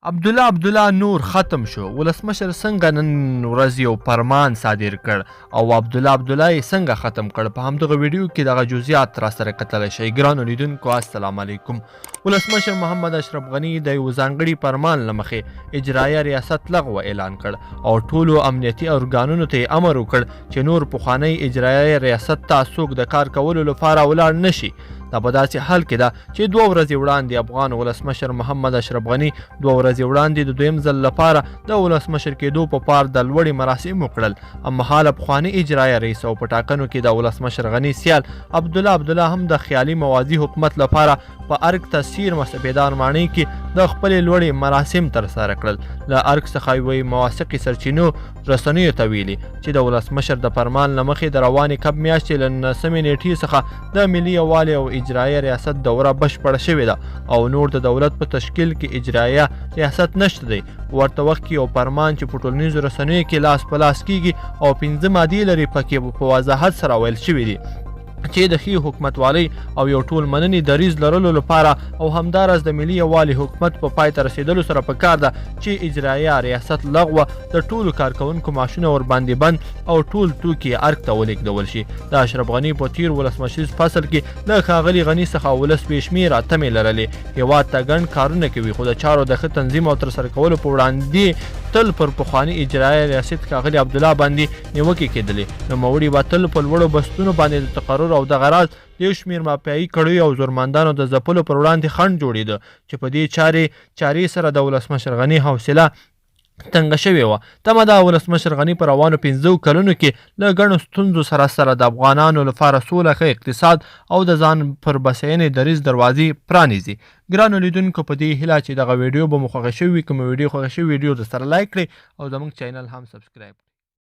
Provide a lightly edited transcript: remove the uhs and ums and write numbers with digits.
عبدالله عبدالله نور ختم شو. ولسمشر څنګه نن ورځ یو فرمان صادر کړ او عبدالله عبدالله یې څنګه ختم کړ، په همدغه ویډیو کې دغه جزئیات را سره کتلی شئ. ګرانو لیدونکو السلام علیکم. ولسمشر محمد اشرف غني د یو ځانګړي فرمان له مخې اجرایه ریاست لغوه اعلان کړ او ټولو امنیتي ارګانونو ته یې امر وکړ چې نور پخوانی اجرایه ریاست ته څوک د کار کولو لپاره ولاړ نشي. دا په داسې حال کې ده چې 2 ورځې وړاندې افغان ولسمشر محمد اشرف غني 2 ورځې وړاندې د دویم ځل لپاره د ولسمشر کېدو په پار د لوړې مراسم وکړل. هممهاله پخوانی اجرایه رئیس او په ټاکنو کې د ولسمشر غني سیال عبدالله عبدالله هم د خیالي موازي حکومت لپاره په ارګ ته څېرمه سپېدار ماڼۍ کې د خپلې لوړې مراسم ترسره کړل. له ارګ څخه یوې موثقې سرچینو رسنیو ته ویلي چې د ولسمشر د فرمان له مخې د روانې کب میاشتې له 19 نیټې څخه د ملي یووالي او اجرایه ریاست دوره بشپړه شوې ده او نور د دولت په تشکیل کې اجرایه ریاست نشته دی. ورته وخت کې یو فرمان چې په ټولنیزو رسنیو کې لاس په لاس کیږي او 5 مادې لري پکې په وضاحت سره ویل شوي دي چې د ښې حکومتوالۍ او یو ټول مننې دریځ لرلو لپاره او همداراز د ملي یووالي حکومت په پای ته رسېدلو سره پکار ده چې اجرایه ریاست لغوه، د ټولو کارکوونکو معاشونه ورباندې بند او ټول توکي یې ارګ ته ولېږدول شي. د اشرف غني په تیر ولسمشریز فصل کې له ښاغلي غني څخه ولس بې شمېره تمې لرلې، هېواد ته ګڼ کارونه کوي، خو د چارو د ښه تنظیم او ترسره کولو په وړاندې تل پر پخواني اجرایه ریاست ښاغلي عبدالله باندې نیوکې کېدلې. نوموړي به تل په لوړو بستونو باندې د تقرر او دغه راز د یو شمېر مافیایي کړیو او زورمندانو د ځپلو پر وړاندې خنډ جوړېده چې په دې چارې سره د ولسمشر غني حوصله تنګه شوې وه. تمه ده ولسمشر غني په روانو 5 کلونو کې له ګڼو ستونزو سره سره د افغانانو لپاره سوله، ښه اقتصاد او د ځان پر بسیاینې دریځ دروازې پرانیزي. ګرانو لیدونکو په دې هیله چې دغه ویډیو به مو خوښه شوې وي. که مو ویډیو خوښه شوې، ویډیو درسره لایک کړئ او زموږ چینل هم سبسکرایب کړئ.